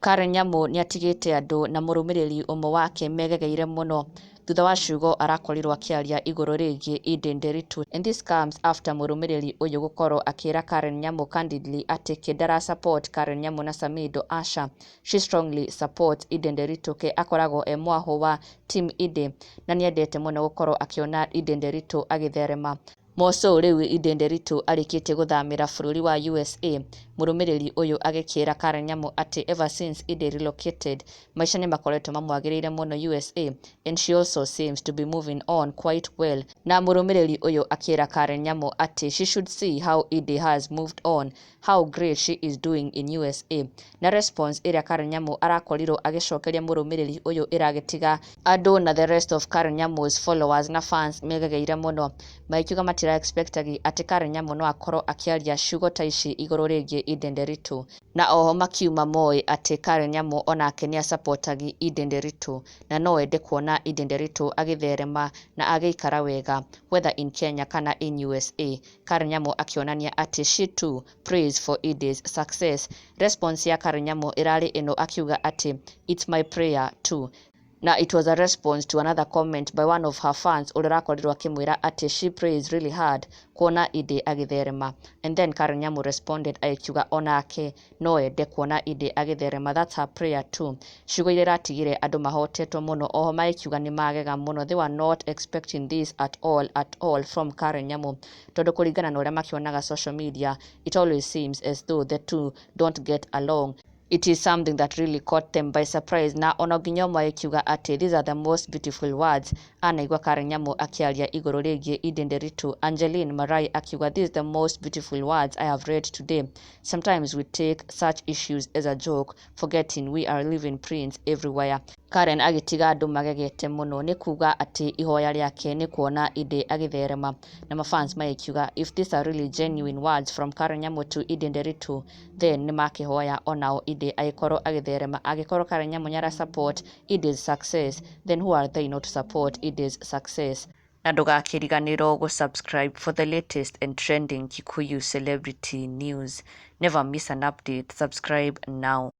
Karen Nyamu nĩatigĩte andũ na mũrũmĩrĩri ũmwe wake megegeire mũno thutha wa ciugo arakorirwo akĩaria igũrũ rĩgiĩ Eden Nderitu, and this comes after mũrũmĩrĩri ũyũ gũkorwo akĩra Karen Nyamu candidly atĩ ke ndara support Karen Nyamu na Samido, aca, she strongly supports Eden Nderitu, ke akoragwo e mwahũ wa team Eden na nĩendete mũno gũkorwo akĩona Eden Nderitu agĩtherema. Moco rĩu Eden Nderitu arĩkĩtie gũthamĩra bũrũri wa USA, mũrũmĩrĩri ũyũ agĩkĩra Karen Nyamu atĩ ever since Eden relocated, maica nĩmakoretwo mamwagĩrĩire mũno USA, and she also seems to be moving on quite well. Na mũrũmĩrĩri ũyũ akĩra Karen Nyamu atĩ she should see how Eden has moved on, how great she is doing in USA. Na response ĩrĩa Karen Nyamu arakorirwo agĩcokeria mũrũmĩrĩri ũyũ ĩragĩtiga andũ na the rest of Karen Nyamu's followers na fans megegeire mũno, magĩkiuga matira expectagi atĩ Karen Nyamu no akorwo akĩaria ciugo ta ici igũrũ rĩgiĩ Eden Nderitu. Na oho makiuma moĩ atĩ Karen Nyamu onake nĩ asupportagi Eden Nderitu na no ende kuona Eden Nderitu agĩtherema na agĩikara wega, whether in Kenya kana in USA. Karen Nyamu akĩonania atĩ she too prays for Eden's success. Response ya Karen Nyamu ĩrarĩ ĩno, akiuga atĩ "It's my prayer too", na it was a response to another comment by one of her fans ũrĩa ũrakorirwo akĩmwĩra atĩ she prays really hard kuona Eden agĩtherema, and then Karen Nyamu responded agĩkiuga onake no ende kuona Eden agĩtherema, that's her prayer too. Ciugo iria iratigire andũ mahotetwo mũno, oho magĩkiuga nĩ magega mũno. They were not expecting this at all, at all from Karen Nyamu, tondũ kũringana na ũrĩa makĩonaga social media, it always seems as though the two don't get along. It is something that really caught them by surprise, na ona nginya ũmwe agĩkiuga atĩ these are the most beautiful words anaigua Karen Nyamu akĩaria igũrũ rĩgiĩ Eden Nderitu. Angeline Marai akiuga, "This is the most beautiful words I have read today. Sometimes we take such issues as a joke, forgetting we are leaving prints everywhere." Karen agĩtiga andũ magegete mũno nĩ kuga atĩ ihoya rĩake nĩ kuona Eden agĩtherema, na mafans magĩkiuga if these are really genuine words from Karen Nyamu to Eden Nderitu, then nĩ makĩhoya onao Eden agĩkorwo agĩtherema. Angĩkorwo Karen Nyamu nĩ ara support Eden's success, then who are they not to support Eden's success? Na ndũgakĩriganĩrwo gũ-subscribe for the latest and trending Kikuyu celebrity news. Never miss an update. Subscribe now.